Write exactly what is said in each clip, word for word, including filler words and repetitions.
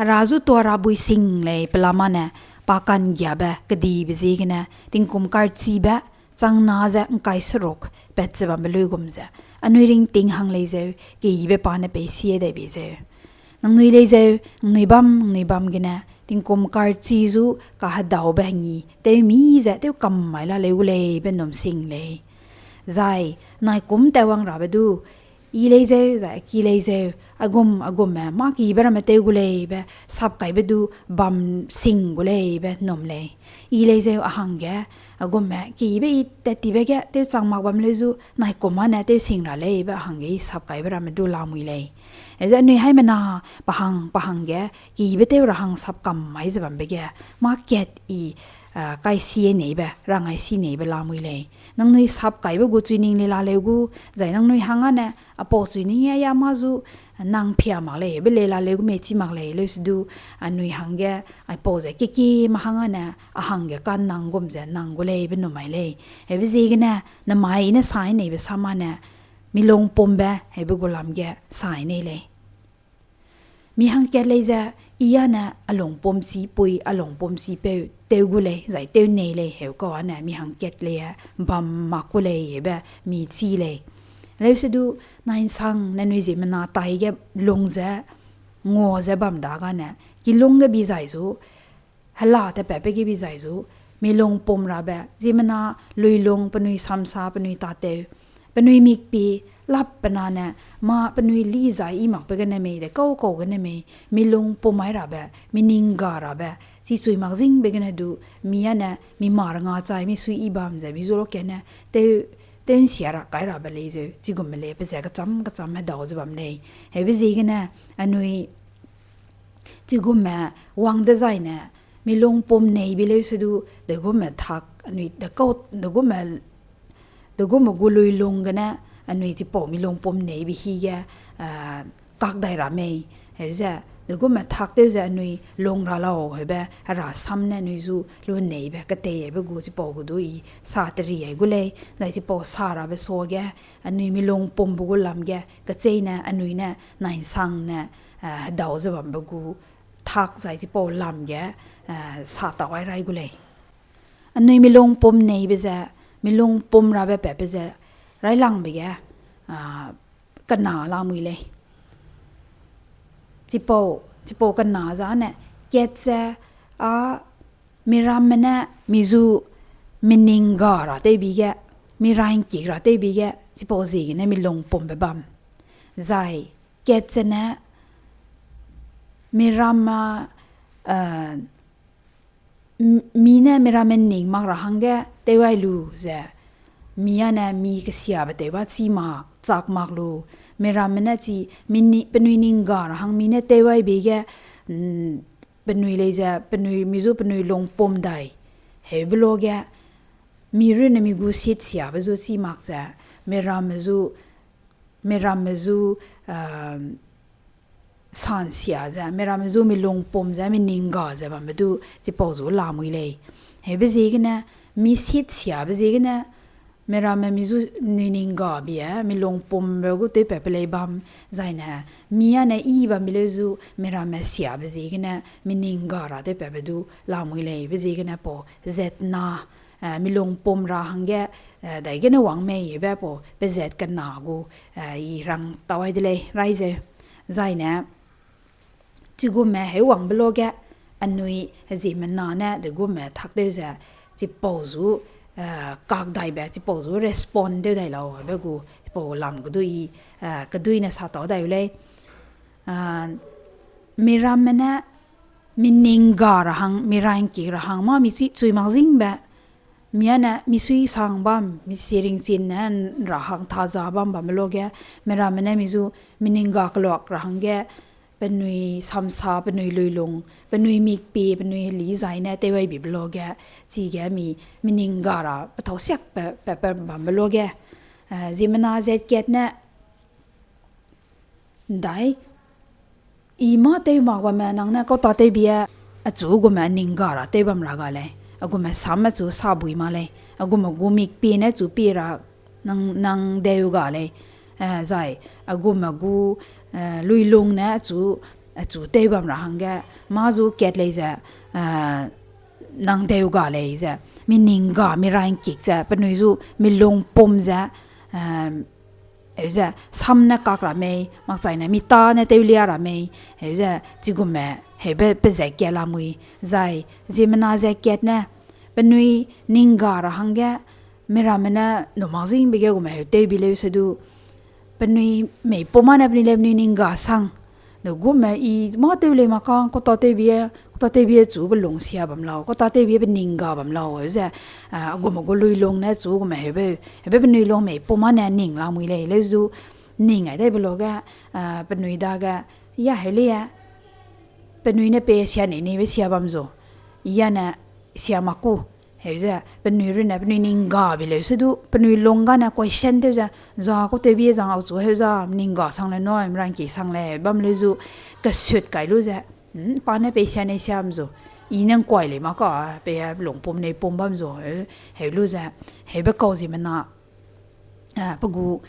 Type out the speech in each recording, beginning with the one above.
Ra zu tuâ ra bui sing lei, pelama ne pa ka'nggiabe kedibe ziegene tingkum karchibe chang na ze ’ngkai seruk pat ze bambe luigum ze, anui ringting hang lei zeu, keyibe pa ne peisie dai bei zeu. Nangnui lei zeu, nangnui bam, nangnui bam gene tingkum karchi zu kahedaube hengî tewmi ze tew kam mai la leu gu lei be num sing lei. Zai naikum tewwang rabe du, I lei zeu, zai ki lei zeu, aigum aigumme mâ keyibe ramme tew gu lei be sapkaibe du bam sing gu lei be num lei. I lei zeu a hangge, aigumme keyibe I tat tibe ge tewchang mak bam leu zu, naikum â ne tewsing ra lei be a hangge I sapkaibe ramme du lamui lei. Heze anui haimena pa hang pa hangge keyibe tew ra hang sap kam mai ze bambe ge, mâ kat I, a, kaisie neibe, rangai si neibe lamui lei. Nangnui sapkaibe gu chuining lei la leu gu, zai nangnui hang â ne, apau chuining ya ya mâ zu, nang pia mak lei, be lei la leu gu mei chi mak lei, leu se du, anui hangge, aipau ze keki mâ hang â ne, a hangge ka'nnang gum ze nang gu lei be num mai lei. Hebe ziegene, namai I ne sai neibe sam â ne, mi lungpumbe, hebe gu lam ge sai nei lei. Mi hangkat lei ze, I â ne a lungpum chipui, a lungpum chipeu, tew gu lei, zai tew nei lei, heu kau â ne, mi hangkat lei e, bam mak ku lei, hebe, mi chi lei. Leu se du, nai'nsang ne nui ziemmena taige lung ze, ngua ze bam dagene, kilung ge bi zai zu, hela te patbe ge bi zai zu, mi lungpum rabe, ziemmena luilung, penui samsa, penui tatew, penui mikpie, lap pe na ne, mâ penui li zai I makbe gene mei, de kau kau gene mei, mi lungpum mai rabe, mi ningga rabe, chi chui mak zingbe gene du, mi â ne, mi ma ranga chai, mi sui I bam ze, mi zu lo kene, tew, tew ’nsia ra kai rabe lei zeu, chigumme lei, pe ze kecham kecham hedau ze bam lei. Hebe ziegene, anui, chigumme wang dezaine, mi lungpum nei bi leu se du, degumme tak, anui, dekau, degumme, degumme gu luilung gene, anui chipau mi lungpum nei bi hige, a, kak dai ra mei, heu ze, degumme tak tew ze anui lung ra lau, heube, hera sam ne anui zu lu neibe, keteibe gu chipau gu du I sa teri ai gu lei, zai chipau sa rabe suage, anui mi lungpumbe gu lam ge, kecheîne anui ne, nai'nsang ne, a, hedau ze bambe gu, tak zai chipau lam ge, a, sa tau ai rai gu lei. Anui mi lungpum neibe ze, mi lungpum rabe patbe ze, railangbe ge, a, kena lamui lei. Chipau, chipau kena zane, kat ze, a, miramme ne mi zu mi ningga ra tewbi ge, mi rangkik ra tewbi ge, chipau ziegene mi lungpumbe bam. Zai, kat zene, miramme, eh, m-, mi ne miramme ning mak ra hangge tew ai lu ze, mi â ne mi kesiabe tewba chî mak, chak mak lu, miramme ne chi, mi ni-, penui ningga ra hang mi ne tew ai bei ge, mm, penui lei ze, penui mi zu penui lungpum dai, heube luage, mi runne mi gu sitsiabe zu chî mak ze, miramme zu, miramme zu, eh, sansia ze, miramme zu mi lungpum ze, mi ningga ze bambe du, chipau zu lamui lei. Heube ziegene, mi sitsiabe ziegene, miramme mi zu nui ningga bie, mi lungpumbe gu tewpatbe lei bam, zaine, mi â ne i bambe leu zu, miramme siabe ziegene, mi ningga ra tewpatbe du lamui lei, be ziegene pau, zet na, eh, mi lungpum ra hangge, eh, daigene wang mei, be pau, pezet kena gu, eh, i rang tau ai de lei, rai zeu. Zaine, chigumme heuwangbe luage, anui ziemmena ne degumme tak tew ze, chipau zu, eh, kak daibe, chipau zu respond tew dai lau, be gu, chipau lam gu du i, eh, keduine sa tau dai u lei. Ah, miramme ne, mi ningga ra hang, mi rangkik ra hang, mâ mi chui chui mak zingbe, mi â ne, mi sui sang bam, mi siringchin ne, ra hang taza bam bambe luage, miramme ne mi zu, mi ningga keluak ra hangge, penui samsa, penui luilung, penui mikpie, penui heli zaine, tew ai bibe luage, chige mi, mi ningga ra, pethau siak pe, pe, pe bambe luage, eh, ziemmena zet kat ne, ndai, i mâ tew mak bamme nang ne kau tâtewbie, achu gumme ningga ra tew bam ra ga lei, a gumme sam achu sabui mak lei, a gumme gu mikpie ne achu pie ra nang, nang deu ga lei, eh, zai, a gumme gu, eh, luilung ne achu, achu tew bam ra hangge, Mâ zu kat lei ze, nang deu ga lei ze, mi ning ga, mi rangkik ze, penui zu mi lungpum ze, eu ze, sam ne kak ra mei, makchaine mi tâ ne tewlia ra mei, heu ze, chigume, heube pe ze kat lamui, zai, ziemmena ze kat ne, penui ning ga ra hangge, miramme ne, nu mak zingbe ge gume heu tewbi leu se du, penui mei pum â ne penui le penui ning ga sang. Degume i mâ tew lei mak kang, kau tâ tewbie, kau tâ tewbie chu pe lung sia bam lau, kau tâ tewbie pe ning ga bam lau, heu ze, a gume gu lui lung ne chu gume heube, heube penui lung mei pum â ne ning lamui lei, leu zu ning ai dai be lo ge, penui dage, ya heu lei e, penui ne pe sia nei neibe sia bam zu, ya ne sia mak ku, heu ze, penui runne, penui ning ga bi leu se du, penui lung gane question tew ze, za kau tewbie zang achu heu za, ning ga sang le nui, mrangki sang le, bam leu zu, kesut kai lu ze, pa ne pe sia nei sia bam zu, i ne ngkuai lei mak ka, pe lungpum nei pum bam zu, heu lu ze, heube kau ziemmena, pe gu,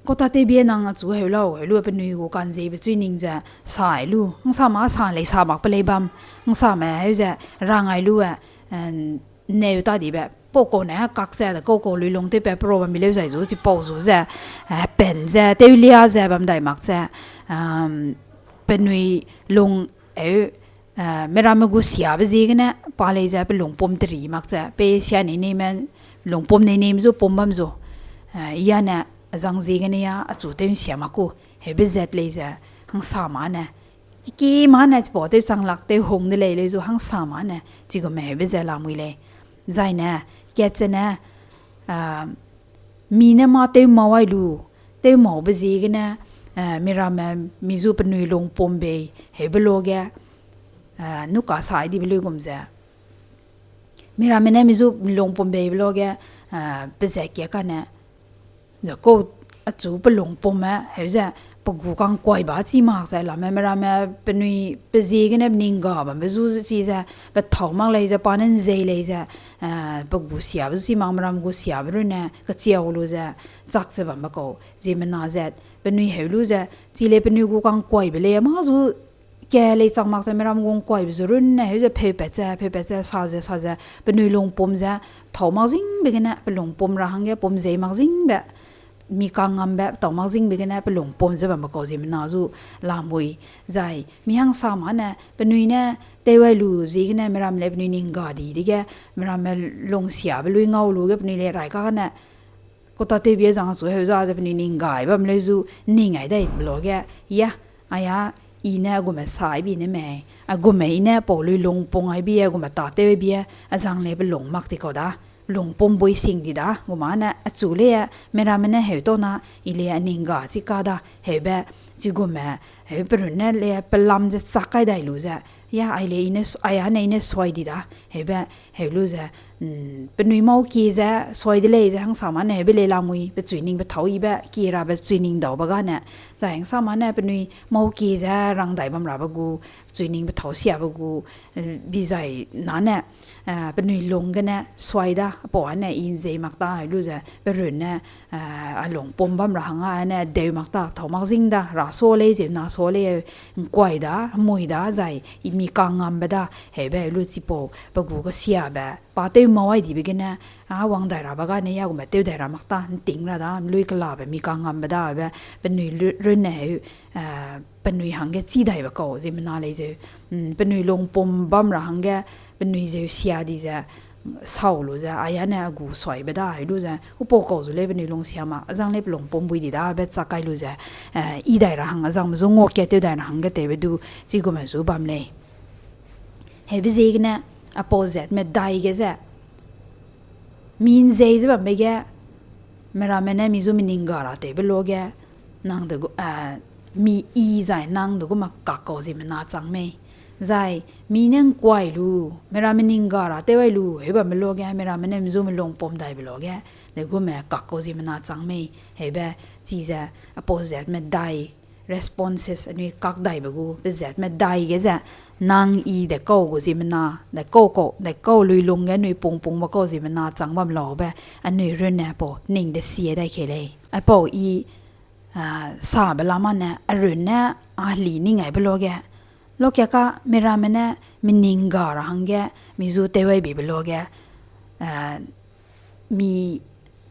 kau tâ tewbie nang achu heu lau, heu lu penui gu kanzeibe chui ning ze, sa ai lu, ngsa ma sa lei sa mak pe lei bam, ngsame heu ze, rang ai lu e, neu ta dibe, pau kau ne kak ze, de kau kau lui lung tewpat pe ro bam bi leu zai zu, chipau zu ze, pen ze, tewlia ze bam dai mak ze, penui lung, eu, miramme gu siabe ziegene, pa lei ze pe lungpum teri mak ze, pe sia nei neime, lungpum nei neime zu pum bam zu, ya ne, azang ziegene ya, achu tew nsia mak ku, heube zat lei ze, hangsa ma ne, kiki ma ne chipau tew chang lak tew hung de lei leu zu hangsa ma ne, chigume heube ze lamui lei. Zai ne, kat ze ne, mi ne mâ tew mau ai lu, tew maube ziegene, miramme mi zu penui lungpum bei, heube lo ge, nu ka sa ai dibe luigum ze. Miramme ne mi zu lungpum beibe lo ge, pe ze kia kane, ze kau achu pe lungpumme, heu ze, pe gu kangkuai ba chî mak ze, lame miramme penui pe ziegene ning ga bambe zu chi ze, pe thâu mak lei ze, pa ne nzei lei ze, pe gu siabe zu chî mak, miram gu siabe runne, kechia lu ze, chak ze bambe kau, ziemmena zat, penui heu lu ze, chi lei penui gu kangkuaibe lei, mâ zu, ka lei chak mak ze miram gu ngkuaibe zu runne, heu ze pheupat ze, pheupat ze, sa ze, sa ze, penui lungpum ze, thâu mak zingbe gene, pe lungpum ra hangge, pum zei mak zingbe, mi kangngambe, thâu mak zingbe gene, pe lungpum ze bambe kau ziemmena zu, lamui, zai, mi hangsa ma ne, penui ne, tew ai lu ziegene, miram le penui ning ga di dege, miramme lungsiabe lui ngau lu ge penui le rai kagene, kau tâ tewbie zang achu heu za ze penui ning gai bam leu zu, ning ai dai be lo ge, ya, aia, i ne agume sa ai bi ne mei, agume i ne pau lui lungpung ai bi, agume tâ tew ai bi, azang lei pe lung mak ti kau da, lungpum bui sing di da, guma ne achu lei, miramme ne heu tau na, i lei a ning ga chi ka da, heube, chigume, heu pe runne lei pelam ze chak kai dai lu ze, ya, ai lei i ne, aia ne i ne suai di da, heube, heu lu ze, penui mau kie ze, suai de lei ze, hangsa ma ne heube lei lamui, pe chuining pe thâu ibe, kie rabe chuining daube gane, zai hangsa ma ne penui mau kie ze, rang dai bam rabe gu, chuining pe thâu siabe gu, bi zai na ne, penui lung gene, suai da, apau ane i nzei mak ta, heu lu ze, pe runne, a lungpum bam ra hang ane, deu mak ta, thâu mak zing da, ra sa lei, ziemmena sa lei, ngkuai da, mui da, zai, i mi kangngambe da, heube, heu lu chipau, pe gu kesiabe, pa tew mau ai dibe gene, a wang dai rabe gane, ya gume tew dai ra mak ta, nting ra da, lui kelabe, mi kangngambe da, heube, penui runne heu, penui hangge chî daibe kau, ziemmena lei zeu, penui lungpum bam ra hangge, penui zeu sia di ze, sau lu ze, aia ne a gu suaibe da, heu lu ze, upau kau zu lei penui lungsia mak, azang lei pe lungpum bui di da, be chak kai lu ze, i dai ra hang, azangme zu ngua kat tew dai ra hangge tewbe du, chigume zu bam lei. Heube ziegene, apau zat medai ge ze, mi nzei ze bambe ge, miramme ne mi zu mi ning ga ra tewbe lo ge, nang de gu, mi i zai nang de gu ma kak kau ziemmena chang mei. Zai, mi ne ngkuai lu, miramme ning ga ra tew ai lu, heu bambe lo ge, miramme ne mi zu mi lungpum daibe lo ge, de gu me kak kau ziemmena chang mei, heube, chize, apau zat medai, responses anui kak daibe gu, pe zat medai ge ze, nang i de kau gu ziemmena, de kau kau, de kau lui lung ge anui pungpungbe kau ziemmena chang bam laube, anui runne apau ning de sie dai kei lei. Apau i, sabe lamane, a runne, a heli ning aibe lo ge, Loka ka miramme ne mi ning ga ra hangge, mi zu tewai bibe luage, eh, mi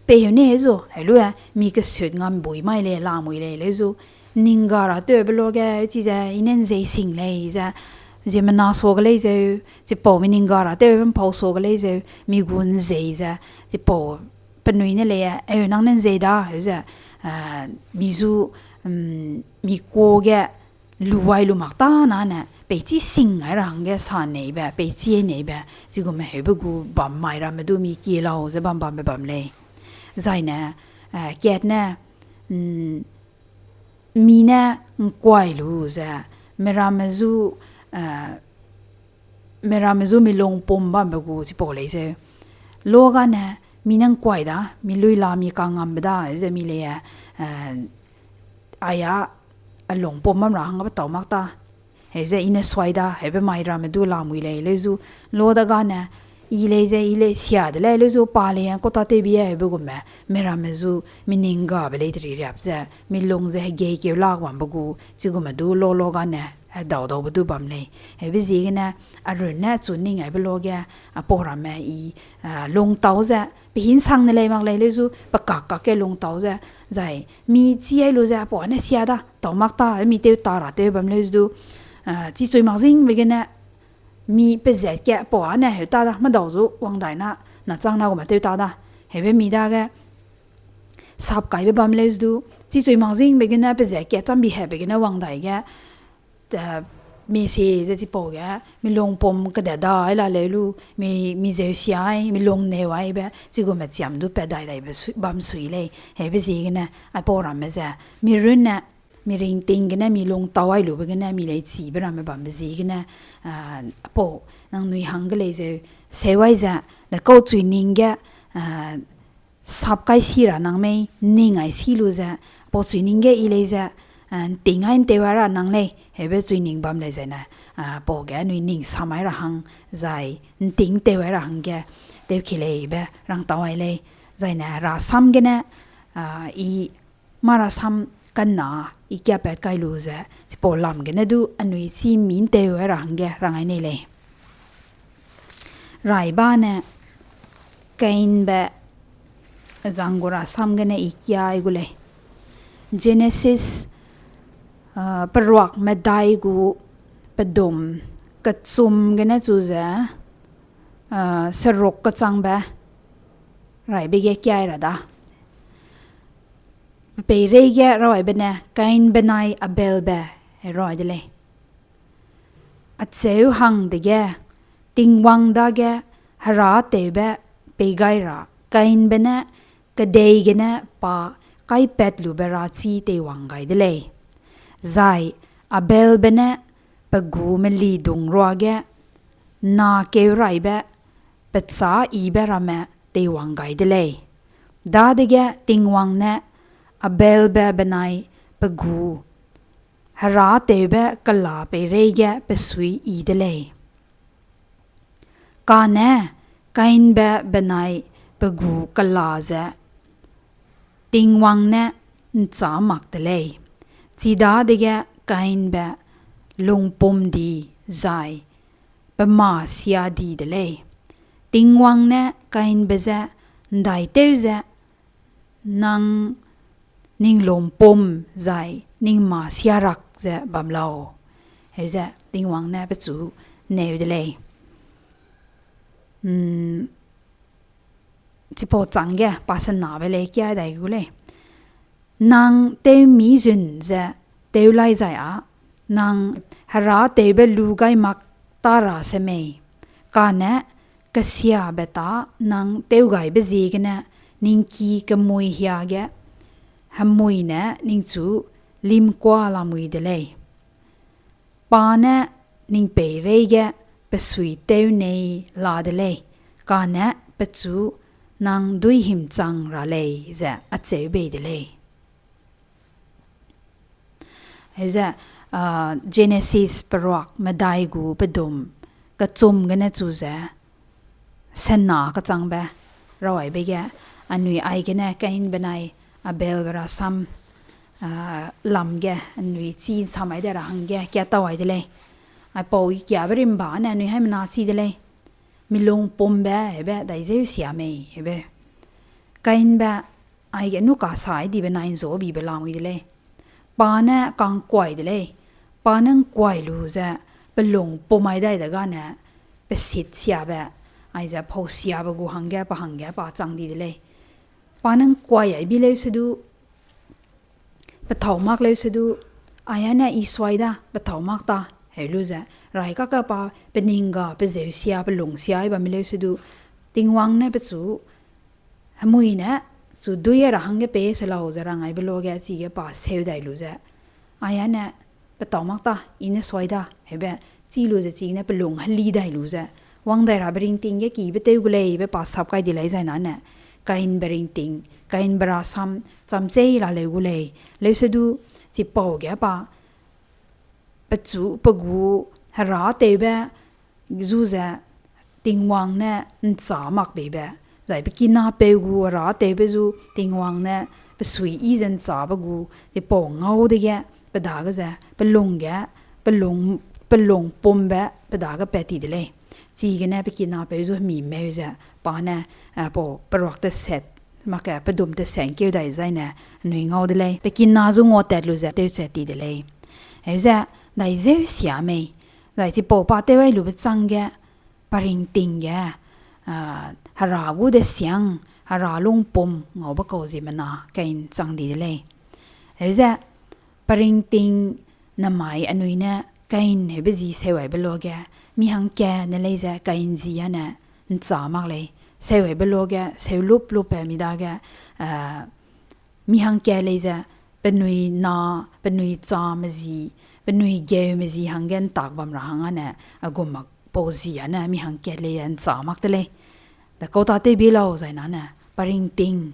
pei heu ne heu zu, heu lu e, mi kesut ngam bui mai lei, lamui lei, leu zu, ning ga ra tewbe luage, chize, i ne nzei sing lei ze, ziemmena sa ge lei zeu, chipau mi ning ga ra tewbe mpau sa ge lei zeu, mi gu nzei ze, chipau penui ne lei, eu nang ne nzei da, heu ze, eh, mi zu, mm, mi kuâ ge, luwai lu mak tana ne, peichi sing ai ra hangge sa neibe, peichi neibe, chigume heube gu bam mai ramme du mi kie lau ze bam bambe bam lei. Zai ne, eh, kat ne, mm, mi ne ngkuai lu ze, miramme zu, eh, miramme zu mi lung pum bambe gu chipau lei zeu. Loga ne, mi ne ngkuai da, mi lui la mi kangambe da, ze mi lei, eh, aia, a lung pum bam ra hangge pe tau mak ta. Heu ze i ne suai da, heube mai ramme du lamui lei, leu zu, lo da ga ne, i lei ze, i lei sia de lei, leu zu, pa lei, kau ta tewbi e, heube gume, miramme zu, mi ning gabe lei teri riap ze, mi lung ze hegei keu lak bambe gu, chigume du lo lo ga ne, hedau daube du bam lei. Heube ziegene, a runne chu ning aibe luage, a pau ramme i, ah, lung tau ze, pe hinsang ne lei mak lei leu zu, pe kak kak ge lung tau ze, zai, mi chi ai lu ze, a pau ne sia da, tau mak ta, mi tew ta ra tew bam leu zu du, ah, chi chui mak zingbe gene, mi pezat ge, a pau ne heu ta da, medau zu, wang dai na, na chang na gume tew ta da, heube mi dage, sap kaibe bam leu zu du, chi chui mak zingbe gene, pezat ge, chambi hebe gene, wang dai ge, eh, mi si ze chipau ge, mi lung pum kede dai la leu lu, mi, mi zeu siai, mi lung neu aibe, chigume chiam du pat dai daibe sui, bam sui lei, heube ziegene, a pau ramme ze, mi runne, mi ringting gene, mi lung tau ai lube gene, mi lei chibe ramme bambe ziegene, ah, a pau, nangnui hangge lei zeu, seu ai ze, de kau chui ning ge, ah, sap kai si ra nang mei, ning ai si lu ze, pau chui ning ge i lei ze, ah, nting ai ntew ai ra nang lei, heube chui ning bam lei zene, ah, pau ge anui ning sam ai ra hang, zai nting tew ai ra hangge, tewki leibe rang tau ai lei, zai ne rasam gene, ah, i mâ rasam kanna i kiapat kai lu ze, chipau lam gene du anui chî mi ntew ai ra hangge rang ai nei lei. Rai ba ne Kainbe zang gu rasam gene i kiai gu lei. Jenesis, ah, peruak medai gu pedum kechum gene chu ze, ah, seruk kechangbe raibe ge kiai ra da. Peireige raw aibe ne Kain benai Abelbe heroi de lei. Acheu hang dege, Tingwang dage herâtewbe peigai ra Kainbe ne kedei gene pa kaipat lube rachî teiwang gai de lei. Zai Abelbe ne pe gu melidung ruage na keuraibe pechâ yibe ramme teiwang gai de lei. Dadege Tingwang ne Abelbe benai pe gu herâtewbe kela peireige pe suiyi de lei. Kane Kainbe benai pe gu kela ze Tingwang ne ’nchâ mak te lei. Chidadege Kainbe lungpum di zai pe mâ sia di de lei. Tingwang ne Kainbe je, ’Ndaitew ze nang ning lungpum zai ning mâ siarak ze bam lau? Heuze Tingwang ne pechu neu de lei. Chipau chângge pa senabe lei kiai dai gu lei. Nang tewmî zun ze tew lai zai â, nang herâtewbe lu gai mak tâ ra semei? Kane kesiabe tâ nang tewgaibe ziegene ning ki kemui hiage hemui ne ningchu limkua lamui de lei. Pa ne ning peireige pe suitew nei la de lei, kane pechu nang duîhimchang ra lei, ze acheu bei de lei. Heuze, ah, Jenesis peruak medai gu pedum kechum gene chu ze, sena kechangbe rawaibe ge, anui aigene Kain benai Abelbe rasam, ah, lam ge anui chî ’nsamai de ra hangge kiatau ai de lei. Aipau i kiabe rimba ne anui haimena chi de lei. Milung pumbe, hebe, dai zeu sia mei, hebe. Kainbe, aige nu kasai dibe nai nzua bibe lamui de lei. Pa ne kangkuai de lei. Pa ne ngkuai lu ze, pelung pum ai dai de gane, pesit siabe, aize pau siabe gu hangge, pa hangge, pa chang di de lei. Pa ne ngkuai ai bi leu se du, pethau mak leu se du, aia ne i suai da, pethau mak ta, heu lu ze, rai kaka pa, peningga, pezeu sia, pelung sia, ai bam leu se du, Tingwang ne pechu, hemui ne, chu dui ra hangge pe se lau ze rang ai be lo ge, chige pa seu dai lu ze. Aia ne, pethau mak ta, i ne suai da, hebe, chi lu ze chine pelung heli dai lu ze. Wang dai rabe ringting ge kibe tew gu lei, be pa sap kai di lei zai na ne. Kainbe ringting, kainbe rasam, chamchei la leu gu lei, leu se du, chipau ge pa, pechu, pe gu, hera tewbe, zu ze, Tingwang ne ncha mak beibe, zai pe kinapeu gu hera tewbe zu Tingwang ne pe sui i ze nchabe gu, chipau ngau dege, pe dage ze, pelung ge, pelung, pelung pumbe, pe dage pat ti de lei. Chigene pe kinapeu zu hemi meu ze, pa ne, eh, pau peruak teset, mak ge pedum teset ngkeu dai zai ne, anui ngau de lei. Pe kina zu ngau tat lu ze, tewchat ti de lei. Heu ze, dai zeu sia mei. Zai chipau pa tew ai lube chang ge, pa ringting ge, ah, hera gu de siang, hera lungpum ngaube kau ziemmena Kain chang di de lei. Heu ze, pa ringting namai anui ne Kain heube zi seu aibe lo ge, mi hangkat ne lei ze Kain zi a ne ncha mak lei, seu aibe lo ge, seu lup lup pe mi dage, ah, mi hangkat lei ze, penui na, penui chame zi, penui geume zi hangge ntak bam ra hang a ne, a gum mak pau zi a ne, mi hangkat lei ze ncha mak de lei. Da kau ta tew bi lau zai na ne, pa ringting,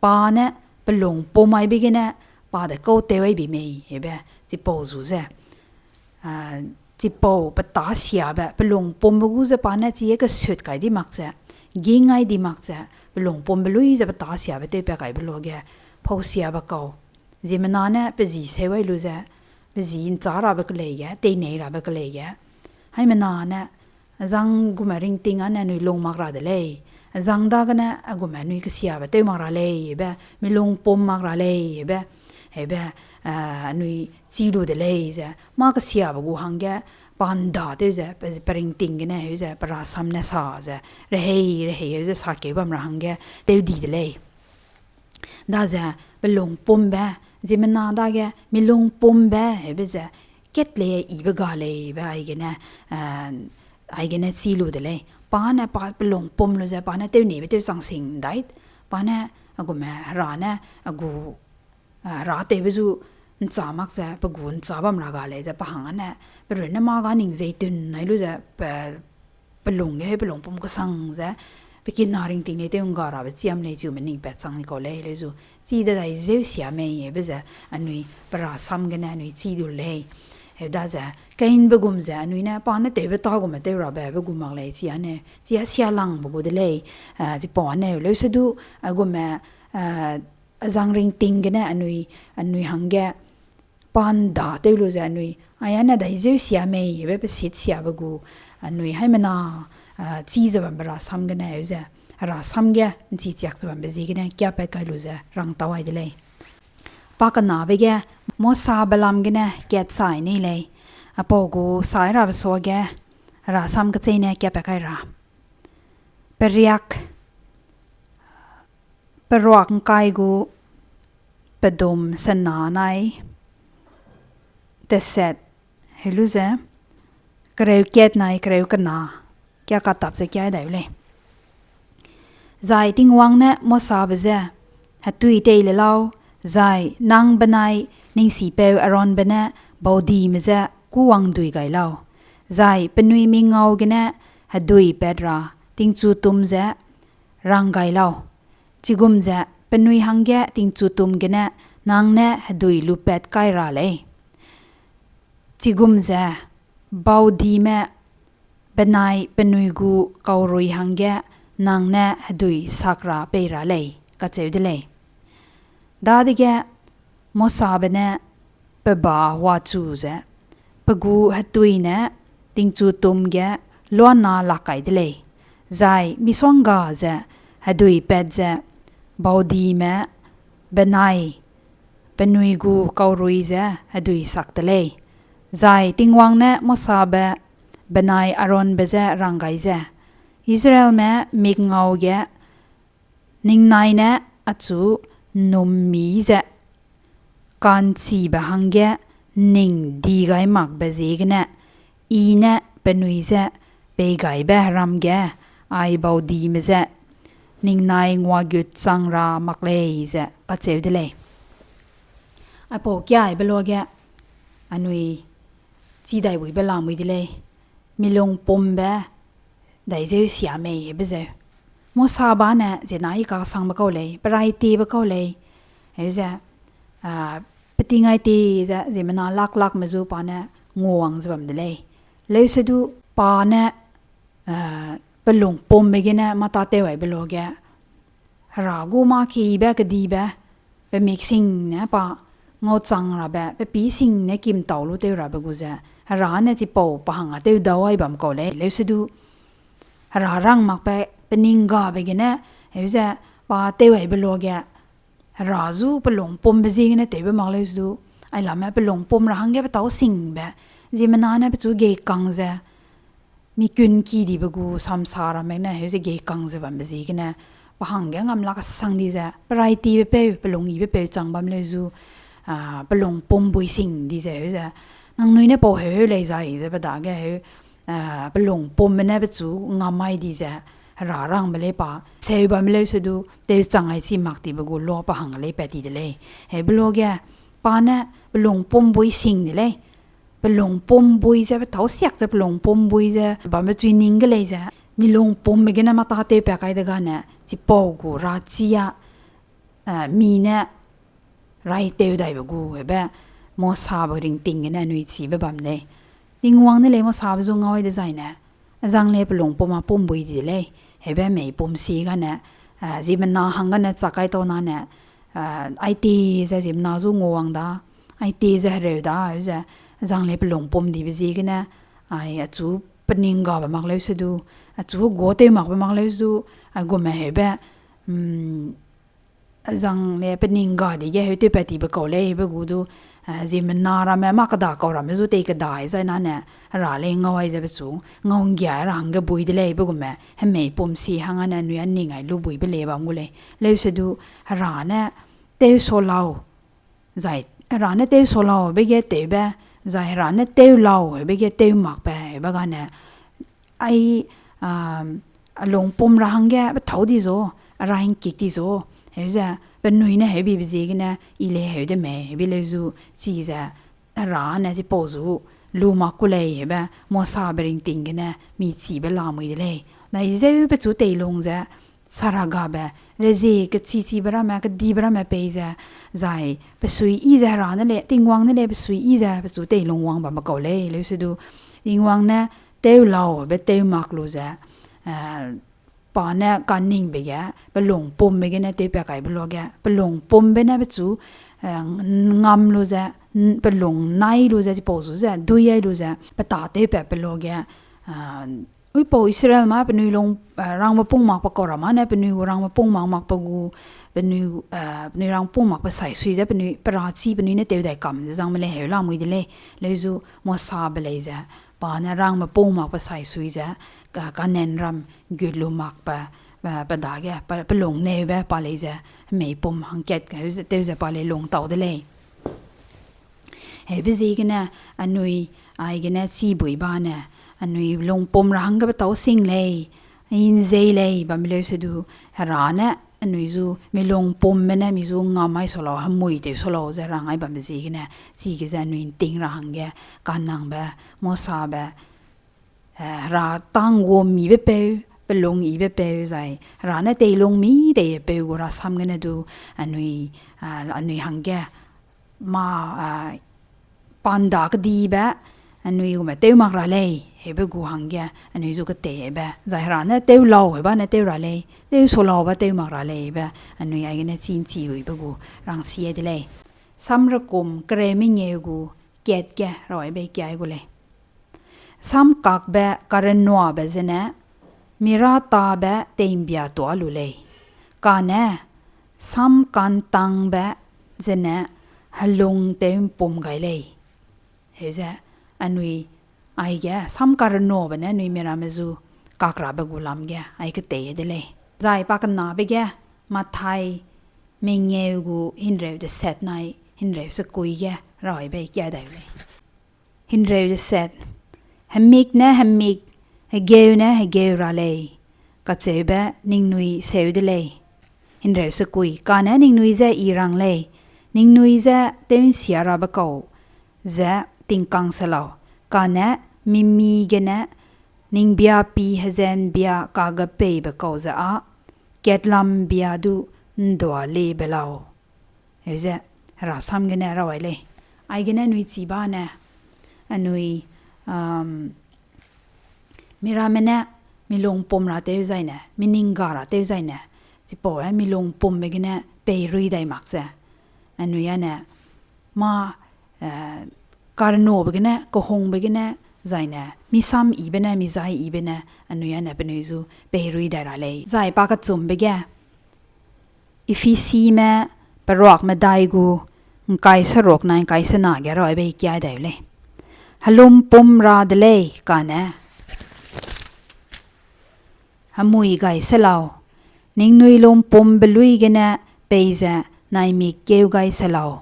pa ne, pelung pum aibe gene, pa de kau tew ai bi mei, hebe, chipau zu ze. Ah, chipau pe ta siabe, pelung pumbe gu ze pa ne chi e kesut kai di mak ze, ging ai di mak ze, pelung pumbe lui ze pe ta siabe tewpat kaibe lo ge, pau siabe kau. Ziemmena ne pe zi seu ai lu ze, pe zi ncha rabe kelei ge, teinei rabe kelei ge. Haimena ne, azang gume ringting a ne anui lung mak ra de lei. Azang dagene a gume anui kesiabe tew mak ra lei, hebe, milung pum mak ra lei, hebe, hebe, eh, anui chi lu de lei ze. Mâ kesiabe gu hangge, pa nda tew ze, pe, pe ringting gene heu ze, pe rasam ne sa ze, rehei, rehei heu ze sakeu bam ra hangge, tew di de lei. Daze pelung pumbe, ziemmena dage milung pumbe, heube ze, kat lei ibe ga lei be aigene, eh, aigene chi lu de lei. Pa ne pa pelung pum lu ze, pa ne tewneibe tew chang sing dai. Pa ne, a gume, hera ne, a gu, eh, hera tewbe zu ncha mak ze, pe gu ncha bam ra ga lei ze, pa hang a ne, pe runne mâ ga ning zei tun nai lu ze, pe pelung ge, pelung pum kesang ze, pe kina ringting lei tew ngga rabe chiam lei chiume ning pat chang ni kau lei, leu zu, chi de dai zeu sia mei, hebe ze, anui pe rasam gene, anui chi du lei. Heu daze, Kainbe gum ze, anui ne, pa ne tewbe ta gume tew rabe, be gu mak lei, chi a ne, chi a sia langbe gu de lei, eh, chipau a ne, leu se du, a gume, eh, azang ringting gene, anui, anui hangge, pa nda tew lu ze anui, aia ne dai zeu sia mei, hebe pe sit siabe gu, anui haimena, ah, chi ze bambe rasam gene heu ze, rasam ge nchi chiak ze bambe ziegene kiapat kai lu ze rang tau ai de lei. Pa kenabe ge, Mosabe lam gene kat sai nei lei, apau gu sai rabe suage, rasam kecheîne kiapat kai ra. Periak, peruak ngkai gu pedum sena nai teset, heu lu ze, kereu kat nai kereu kena, kia katap ze kia dai u lei. Zai Tingwang ne Mosabe je, hetui tei le lau, zai nang benai ningsipeu Aaronbe ne baudime je kûwangdui gai lau, zai penui mingau gene hedui pat ra tingchutum ze rang gai lau. Chigum ze penui hangge tingchutum gene nang ne hedui lupat kai ra lei. Chigum ze baudime benai penui gu kaurui hangge nang ne hedui sak ra pei ra lei, kacheu de lei. Dadege Mosabe ne pe ba huachu ze, pe gu hetui ne tingchu tum ge luana lak kai de lei, zai misongga ze hedui pat ze baudime benai penui gu kaurui ze hedui sak de lei. Zai Tingwang ne Mosabe benai Aaronbe je rang gai ze, Israelme mikngau ge ningnai ne achu ’nnum'mmi ze ka'nchibe hangge ’nning di gai makbe ziegene I ne penui je peigaibe heram ge ai baudime je ningnai nguagut chang ra mak lei, ze kacheu de lei. Aipau kiaibe luage anui chidaibuibe lamui de lei. Milungpumbe daizeu sia mei hebe zeu. Mosabe ne ziemmena I kaksangbe kau lei, perai tiebe kau lei, heuze, peting ai ti ze ziemmena lak lakme zu pa ne nguawang ze bam de lei. Leusedu pa ne pelungpumbe gene mâ tâtew aibe luage, Hera gu mâ kibe kedibe, pe mik sing ne pa ngauchang rabe, pe pî sing ne kimtau lu tew rabe gu ze, Hera ne chipau pa hang a tew dau ai bam kau lei. Leusedu Hera rang makbe pe ning gabe gene, heuze pa tew aibe luage, Hera zu pelungpumbe ziegene tewbe mak leusedu, ailame pelungpum ra hangge petâu singbe, ziemmena ne pechu geikang ze, mi kunki dibe gu samsa ramme ne heuze geikang ze bambe ziegene, pa hangge ngam lak sang di ze, perai tibe peu, pelung yibe peu chang bam leu zu, pelungpum bui sing di ze heuze, nangnui ne pau heu heu lei zai ze pe dage heu, pelungpumbe ne pechu ngam mai di ze, Hera rangbe lei pa, seu bam leusedu, tewchang ai chi mak tibe gu lua pa hang lei pat ti de lei. Heube luage, pa ne pelungpum bui sing de lei. Pelungpum bui ze petâu siak ze pelungpum bui ze bambe chui ning ge lei ze, milungpumbe gene mâ tâtew pat kai de gane, chipau gu rachi a, mi ne rai tew daibe gu, hebe Mosabe ringting gene anui chibe bam lei. Tingwang ne lei Mosabe zu ngau ai dezaine, azang le pelungpum a pum bui di de lei, hebe mei pum si gane, ziemmena hang gane chak kai tau nane, ai ti ze ziemmena zu nguawang da, ai ti ze hereu da, heuze, azang le pelungpum dibe ziegene, ai achu pening gabe mak leusedu, achu guâ tew makbe mak leusedu, aigume heube, azang le pening ga dige heu tew pat tibe kau lei, hebe gu du, ziemmena ramme mâ keda kau ramme zu tei kedai zai nane, Hera lei ngau ai ze pechu, ngau nggia ra hangge bui de lei, be gume, hemei pum si hang ane anui a ning ai lu buibe lei bam gu lei. Leusedu, Hera ne tew sa lau, zai Hera ne tew sa lau be ge tewbe, zai Hera ne tew lau hebe ge tew makbe, hebe gane, ai, a lungpum ra hangge pethâu di zu, a ra hingkik di zu, heuze, penui ne heubibe ziegene, I lei heu de mei, heubi leu zu, chize, Hera ne chipau zu, lu mak ku lei, hebe, Mosabe ringting gene, mi chibe lamui de lei. Dai zeu pechu teilung ze, saragabe, rezie kechichibe ramme, kedibe ramme pei ze, zai, pesui yi ze Hera ne lei, Tingwang ne lei, pesui yi ze, pechu teilung wang bambe kau lei, leusedu, Tingwang ne, tew lau, be tew mak lu ze, pa ne kaningbe ge, pelungpumbe gene tewpat kaibe luage, pelungpumbe ne pechu, ngam lu ze, pelung nai lu ze, chipau zu ze, dui ai lu ze, pe tâ tewpatbe luage, uipau Israel ma penui lung, rangbe pung makbe kau ra ma ne, penui gu rangbe pung mak makbe gu, penui, penui rang pung makbe sai sui ze, penui, pe rachi penui ne tew dai kam ze zangme lei heu lamui de lei, leu zu Mosabe lei ze, pa ne rangbe pung makbe sai sui ze, Ka-, Kanaanram gut lu makbe, pe dage, pe, pelung neube pa lei ze, hemei pum hangkat, heu ze, tew ze pa lei lung tau de lei. Heube ziegene, anui, aigene chibuî bane, anui lungpum ra hangge petâu sing lei, nzei lei, bam leusedu, Hera ne, anui zu, mi lungpumbe ne, mi zu ngam mai sa lau, hemui tew sa lau ze rang ai bambe ziegene, chige ze anui nting ra hangge, kanangbe, Mosabe, Hera tang gu mibe peu, pelung yibe peu zai, Hera ne teilung mi teipeu gu rasam gene du, anui, anui hangge, ma, panda kedibe, anui gume tew mak ra lei, heube gu hangge, anui zu keteibe, zai Hera ne tew lau, heube ne tew ra lei, tew sa laube tew mak ra lei, be, anui aigene chinchibuîbe gu, rangsi ai de lei. Samrekum kereu mengeu gu, kat ge, rau aibe kiai gu lei. Samkakbe karenuabe zene mi râtabe tei'mbia tuâ lu lei, kane samkantangbe zene helung tew'mpum gai lei. Heuze anui aige samkarenuabe ne anui miramme zu kakrabe gu lam ge ai ketei de lei. Zai pakenabe ge Mathai mengeu gu himreu deset nai himreu sekui ge raw aibe kia dai lei. Himreu deset, hemik ne hemik, hegeu ne hegeu ra lei, kacheube ningnui seu de lei. Himreu sekui, kane ningnui je I rang lei, ningnui je tew'nsia rabe kau ze tingkang se lau, kane mimi gene ning biapi hezenbia kagepeibe kau ze â katlambia du ’ndua le be lau. Heuze Hera sam gene raw ai lei. Aigene anui chi ba ne, anui, um, miramme ne mi lungpum ra tew zaine, mi ning ga ra tew zaine, chipau e mi lungpumbe gene peirui dai mak ze, anui â ne mâ, eh, karenuabe gene, kehungbe gene, zaine mi sam yibe ne, mi zai yibe ne, anui â ne penui zu peirui dai ra lei. Zai pakechumbe ge Ephesime peruak medai gu ’ngkai seruk nai ’ngkai sena ge raw aibe kia dai lei. Helungpum ra de lei, kane hemui gai se lau, ningnui lungpumbe luî gene peize naimik keu gai se lau,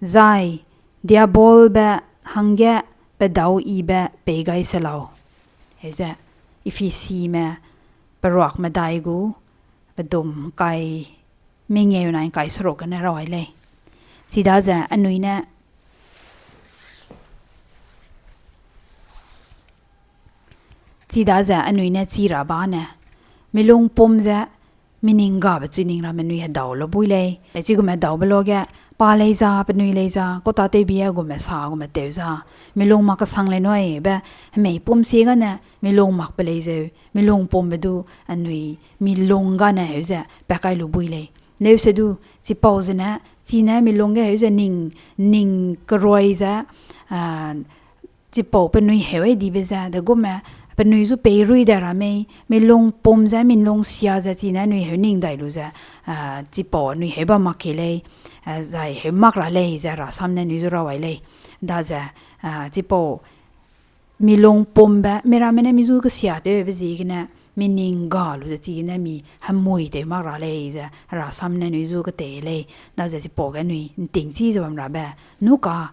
zai Diabolbe hangge pedau yibe pei gai se lau. Heuze Ephesime peruak medai gu pedum ’ngkai mengeu nai ’ngkai seruk gene raw ai lei. Chidaze anui ne Chidaze anui ne chi ra ba ne, mi lungpum ze mi ning gabe chui ning ramme anui hedau lu bui lei. Chigume hedaube luage, pa lei za, penui lei za, kau tâtewbie gume sa gume tew za, mi lung mak kesang lei nui be, hemei pum sie gane mi lung makbe lei zeu, mi lungpumbe du anui mi lung gane heuze pa kai lu bui lei. Leuse du, chipau zene, chine mi lung ge heuze ning, ning kerui ze, ah, chipau penui heu ai dibe ze, degume penui zu peirui dai ra mei, mi lungpum ze, mi lungsia ze, chine anui heu ning dai lu ze, ah, chipau anui heu bam mak kei lei, ah, zai heu mak ra lei ze Hera sam ne anui zu raw ai lei. Daze, ah, chipau mi lungpumbe, miramme ne mi zu kesia tewbe ziegene, mi ning ga lu ze chigene mi hemui tew mak ra lei ze Hera sam ne anui zu ketei lei. Daze chipau ge anui ’nting chî ze bam rabe, nuka,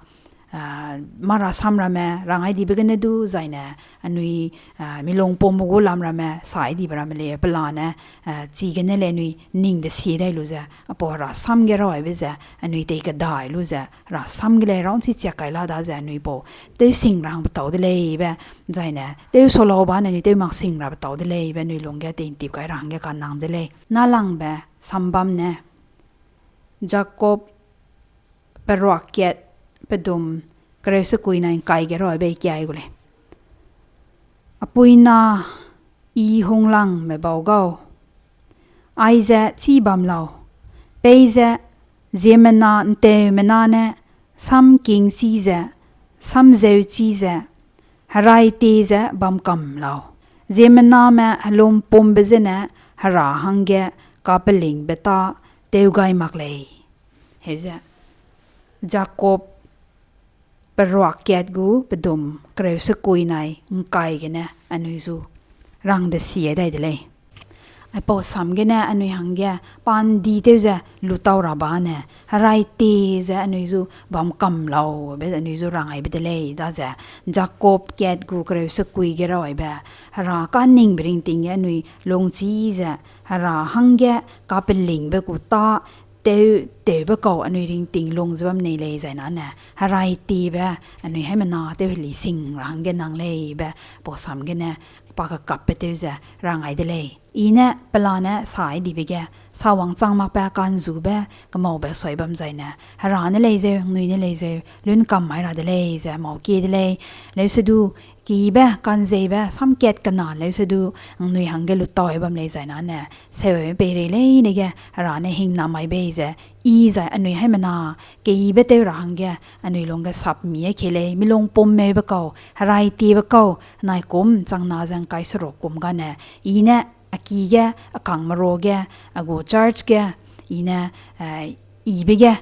ah, mâ Hera sam ramme, rang ai dibe gene du zaine, anui, ah, mi lungpumbe gu lam ramme, sa ai dibe ramme lei, pelane, ah, chigene lei anui ning de sie dai lu ze, apau Hera sam ge raw aibe ze, anui tei kedai lu ze, Hera sam ge lei rang chi chiak kai la daze anui pau, tewsing ra hangbe tau de lei be, zaine, tew sa lau ba ne anui tew mak sing rabe tau de lei be, anui lung ge tei ’ntip kai ra hangge kanang de lei. Nâlangbe sambam ne, Jakob peruak kat pedum kereu sekui nai ’ngkai ge raw aibe kiai gu lei. Apuina I hunglangme bau gau, aize chî bam lau, peize ziemmena ’nteumena ne samkingchi ze, samzeuchi ze, herai tie ze bam kam lau. Ziemmename helungpumbe zene Hera hangge kapelingbe tâ tew gai mak lei. Heuze Jakob peruak kat gu pedum kereu sekui nai ’ngkai gene anui zu rang de sie dai de lei. Aipau sam gene anui hangge pa ’ndi tew ze lutau ra ba ne, herai tie ze anui zu bam kam lau be anui zu rang aibe de lei. Daze Jakob kat gu kereu sekui ge raw aibe, Hera ka'nningbe ringting ge anui lungchi ze, Hera hangge kapelingbe gu tâ tew, tewbe kau anui ringting lung ze bam nei lei zai nane, herai tiebe anui haimena tew heli sing ra hangge nang lei be, pau sam gene pa kakapbe tew ze rang ai de lei. I ne pelane sa ai dibe ge, sawangchang makbe ka'nzube kemaube sui bam zaine, Hera ne lei zeu, ’nnui ne lei zeu, lun kam mai ra de lei ze mau kie de lei. Leuse du, keyibe, ka'nzeibe, samkat kena leu se du, nangnui hangge lutau bam lei zai nane, seume peirei leine ge, Hera ne hingnam mai bei ze, i zai anui haimena, keyibe tew ra hangge, anui lungge sap mi a kei lei, milung pum meibe kau, herai tiebe kau, nai kum, chang na ze ngkai seruk kum gane, i ne, a ki ge, a kang mero ge, a gu church ge, i ne, eh, ibe ge,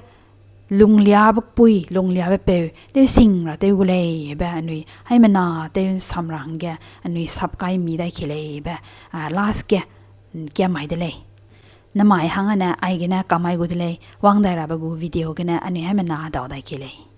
lungliabe pui, lungliabe peu, tew sing ra tew gu lei, be anui, haimena, tew nsam ra hangge, anui sap kai mi dai kei lei, be, ah, last ge, mm, kia mai de lei. Namai hang ane, aigene kamai gu de lei, wang dai rabe gu video gene, anui haimena dau dai kei lei.